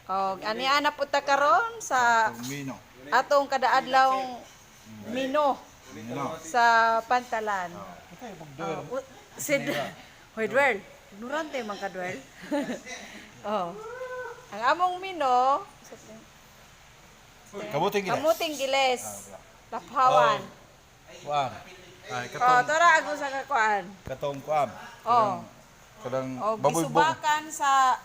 Og ani ana po ta karon sa Atong mino. atong kadaadlaw mino Mino. sa Pantalan. Oh, sid Hoy Dwel, ignorante man ka, Dwel. Oh. Ang among mino Kamuting giles. Kamuting Giles. Laphawan. Kuan. Ay, Oh, katong tora ako sa kakuan. katong kuan. Oh. Kadang Og baboy bong. gisubakan sa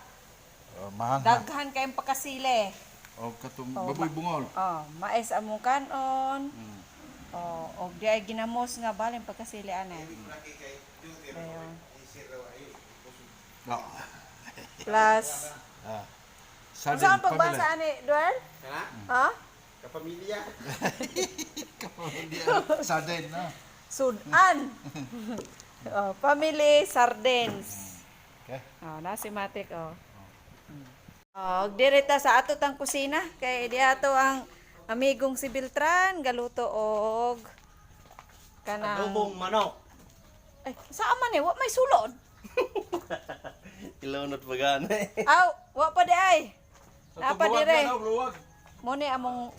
Oh, mahanghang. daghan kayong pakasili. O katong baboy bungol. Oh, mais among kanon. Oh, og di ay ginamos nga balin pagkasili anay. Dayon. Oh. Plus, Ah. Sardine, unsa ang pagbasa pamilya. ani, Duel? Ha? Kapamilya. Sardine na. Sudan. Oh, family sardines. Okay. Oh, na si Matik oh. Oh, dire ta sa ato tang kusina kay di ato ang amigong si Beltran galuto og kanang Adobong manok. Ay, saan man eh? Wa may sulod. Ilonot pa gani. Aw, wa pa di ay. Napa dire. Luwag. Muni amo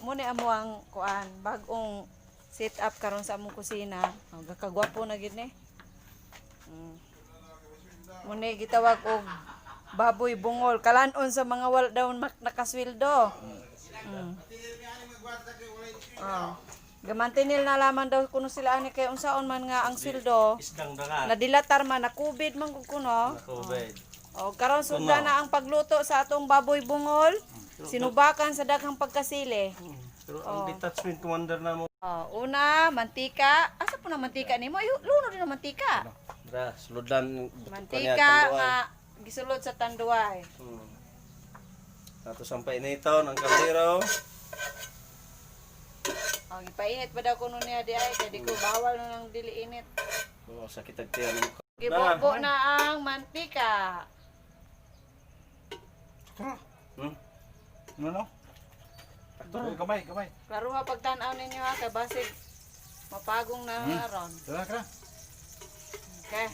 ang kuan bag-ong set up karon sa among kusina. Oh, gakagwapo na gid ni. Muni gitawag og baboy bungol kalanon sa mga wala daw nakasweldo. Oh. Gamantinil na lamang daw kuno sila ani kay unsaon man nga ang sweldo. Isdang dangan. Nadilatar man na COVID man gud kuno. COVID. O karon sugda na ang pagluto sa atong baboy bungol. Sinubakan sa daghang pagkasili. Pero ang detachment commander na mo. O, una, mantika. Asa po na mantika nimo? Ay, luno din ang mantika. Dra, suludan. Mantika nga gisulod sa tanduay. Ato sampay nito ng kaldero. O, gipainit pa daw kuno niya di ay kay di ko bawal na nang dili init. Oh, sakit ang tiyan mo. Gibubo na ang mantika. Hmm? No, no. Uy, kamay, kamay. Klaruha pagtan-aw ninyo ha kay basig mapagong na ron. Tara, tara. Okay.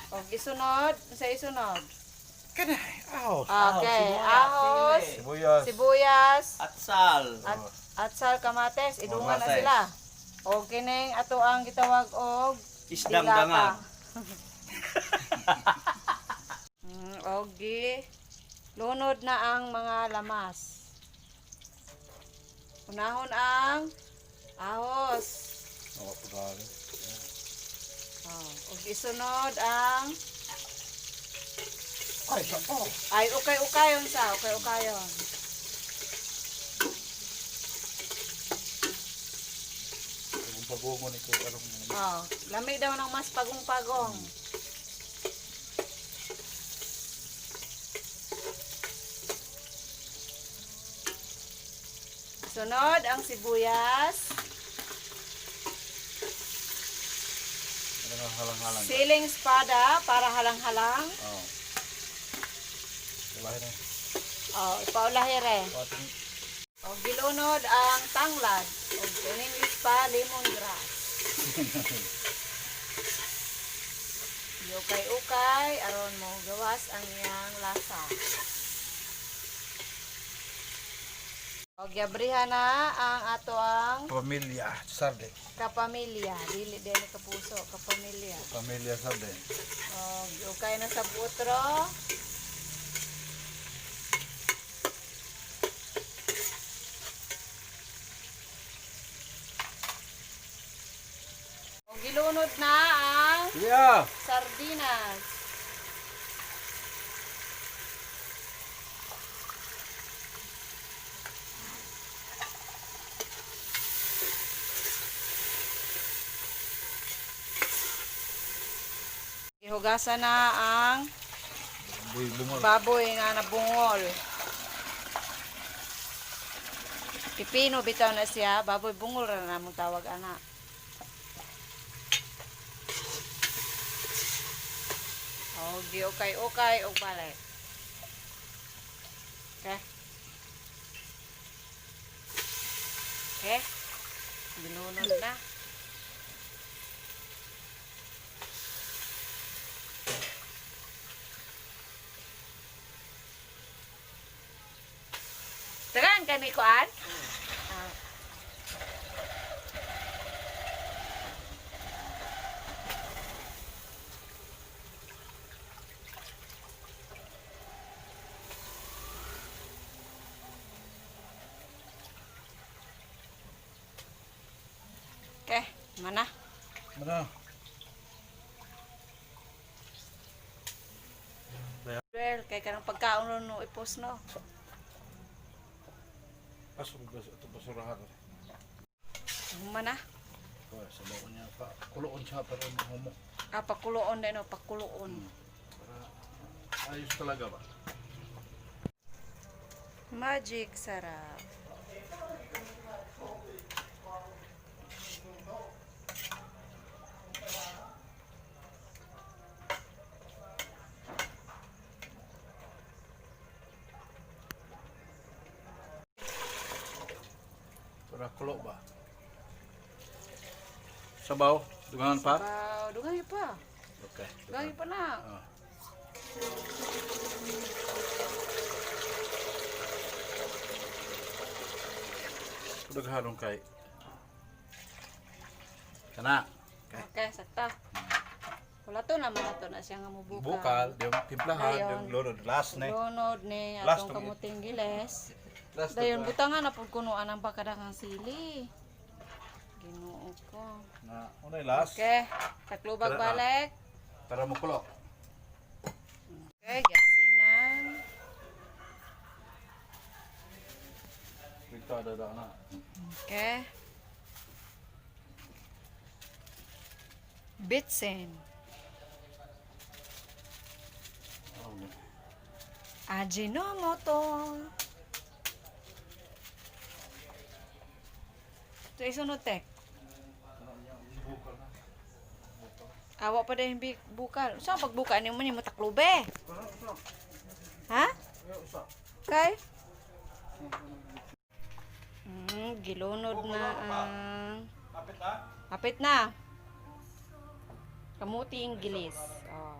O, gisunod, sa isunod. Kana, ahos. Okay, ahos, Sibuyas. sibuyas, At sal. at atsal kamates, idungan na Kamates. sila. O kining ato ang gitawag og Isdang dilata. dangan. Og gi lunod na ang mga lamas. Unahon ang ahos. Oh, pagkali. Oh, og isunod ang Ay, sa oh. ay ukay-ukayon sa ukay-ukayon. Kung pagungo ni ko anong Oh, lami daw ng mas pagong-pagong. Sunod ang sibuyas, ano ang halang-halang. siling espada para halang-halang. Oh. Wala na. Oh, ipaulahi re. Pating O gilunod ang tanglad. O in English pa lemongrass. Ukay-ukay aron mo gawas ang iyang lasa. O giabrihan na ang ato ang pamilya sarde. kapamilya. Dili din ni kapuso, kapamilya. Pamilya sarde. O ukay na sa butro. O gilunod na ang Yeah. sardinas. Ihugasan na ang Buy bungol. baboy nga nabungol. Pipino bitaw na siya, baboy bungol ra na among tawag ana. Og di ukay-ukay og balik. Okay. Okay. Ginunod na. Daghan kani kuan? Ah. Okay, mana? Mana? Well, kay kanang pagkaon ron no ipos no. Aso ba ito basurahan? Mana? Oh, sa baon niya pa. Kuloon siya pero humok. Ah, pakuloon din no, pakuloon. Para ayos talaga ba? Magic sarap. Para kulo ba? Sabaw, dugangan pa? Wow, dugay pa. Okay. Dugay pa na. Ah. Daghanon kay. Kana. Okay. Okay, sakta. Wala to na mga to na siya nga mubukal. Bukal, yung timplahan, Dayon. yung lunod. Last na. Lunod ni Last atong tong- kamuting giles. Last Dayon butangan na pud kuno anang bakadang sili. Ginoo ko. Na, unay last. Okay, taklubag Tara, ah. balik. Para mukulo. Okay, gasinan. Dito ada na. Okay. Bitsin. Ajinomoto. Ito isunod, tek. Awa pa din bukal. Saan pagbuka ni mo ni mo taklube? Ha? Kay? Gilunod na ang Kapit na. Kapit na. Kamuting gilis. Oh.